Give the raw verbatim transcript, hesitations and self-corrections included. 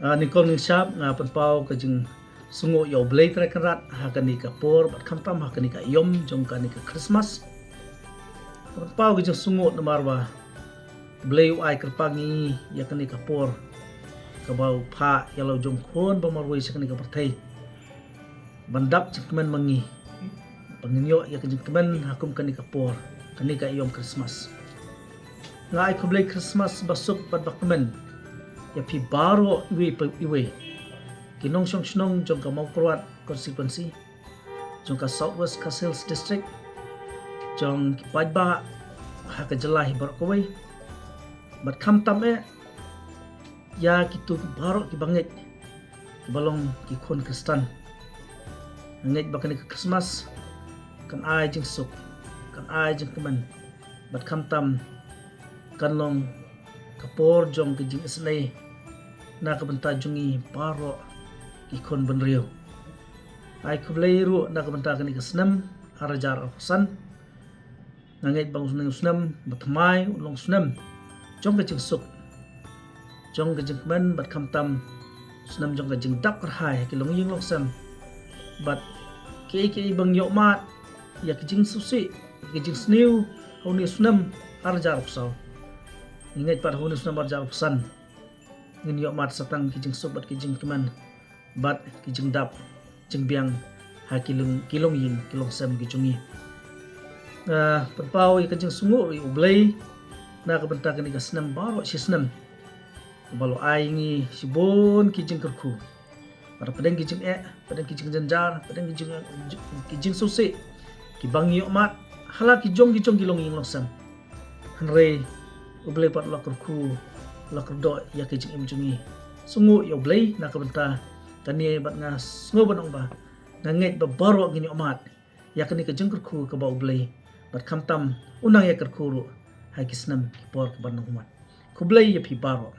Nyngkong nyngshap nga pynpaw ka jingsngew ïa U Blei Trai Kynrad ha kane ka por bad khamtam ha kane ka ïom jong kane ka Christmas. Pynpaw ka jingsngew namar ba U Blei u ai kyrpang ïa kane ka por kaba u phah ïa la u jong khun ba marwei sha kane ka pyrthei ban dap jingkmen ma ngi, ba ngin ïoh ïa ka jingkmen ha kum kane ka por, kane ka ïom Christmas. Nga ai khublei Christmas basuk bad bakmen ïa phi baroh iwei pa iwei, ki nongshong shnong jong ka Mawkyrwat constituency, jong ka South West Khasi Hills District, jong ki paidbah ha ka jylla hi baroh kawei, bad khamtam eh ïa kito baroh kiba ngeit, kiba long ki khun Khristan. Nga ngeit ba kane ka Christmas kan ai jingsuk, kan ai jingkmen, bad khamtam kan long ka por jong ka jingisynei na ka bynta jong ngi baroh ki khun bynriew. Ai khublei ruh na ka bynta kane ka snem ar hajar arphew san. Nga ngeit ba u snem, u snem ba thymmai un long snem jong ka jingsuk, jong ka jingkmen, bad khamtam snem jong ka jingdap kyrhai ha ki longïing longsem, bad kiei kiei ba ngi ïoh mad ïa ki jingsngewsih, ki jingsniew ha une u snem ar hajar arphew saw. Ngi ngeit pat ha une u snem ar hajar arphew san ngin ïoh mad sa tang ki jingsuk bad ki jingkmen bad ki jingdap jingbiang ha ki long, ki longïing ki longsem ki jong ngi. Nga pynpaw ïa ka jingsngew ïa U Blei na ka bynta kane ka snem baroh shi snem, kaba la ai ngi shibun ki jingkyrkhu, bad pdeng ki jingeh, pdeng ki jingjynjar, pdeng ki jing, ki jingsngewsih kiba ngi ïoh mad ha la ki jong ki jong ki longïing longsem. Hynrei U Blei pat u la kyrkhu, u la kyrdoh ïa ka jingim jong ngi. Sngew ïa U Blei na ka bynta kane, bad nga sngew ban ong ba nga ngeit ba baroh ngin ïoh mad ïa kane ka jingkyrkhu kaba U Blei, bad khamtam u nang ïa kyrkhu ruh ha ki snem ki por kiban nang wan. Khublei ïa phi baroh.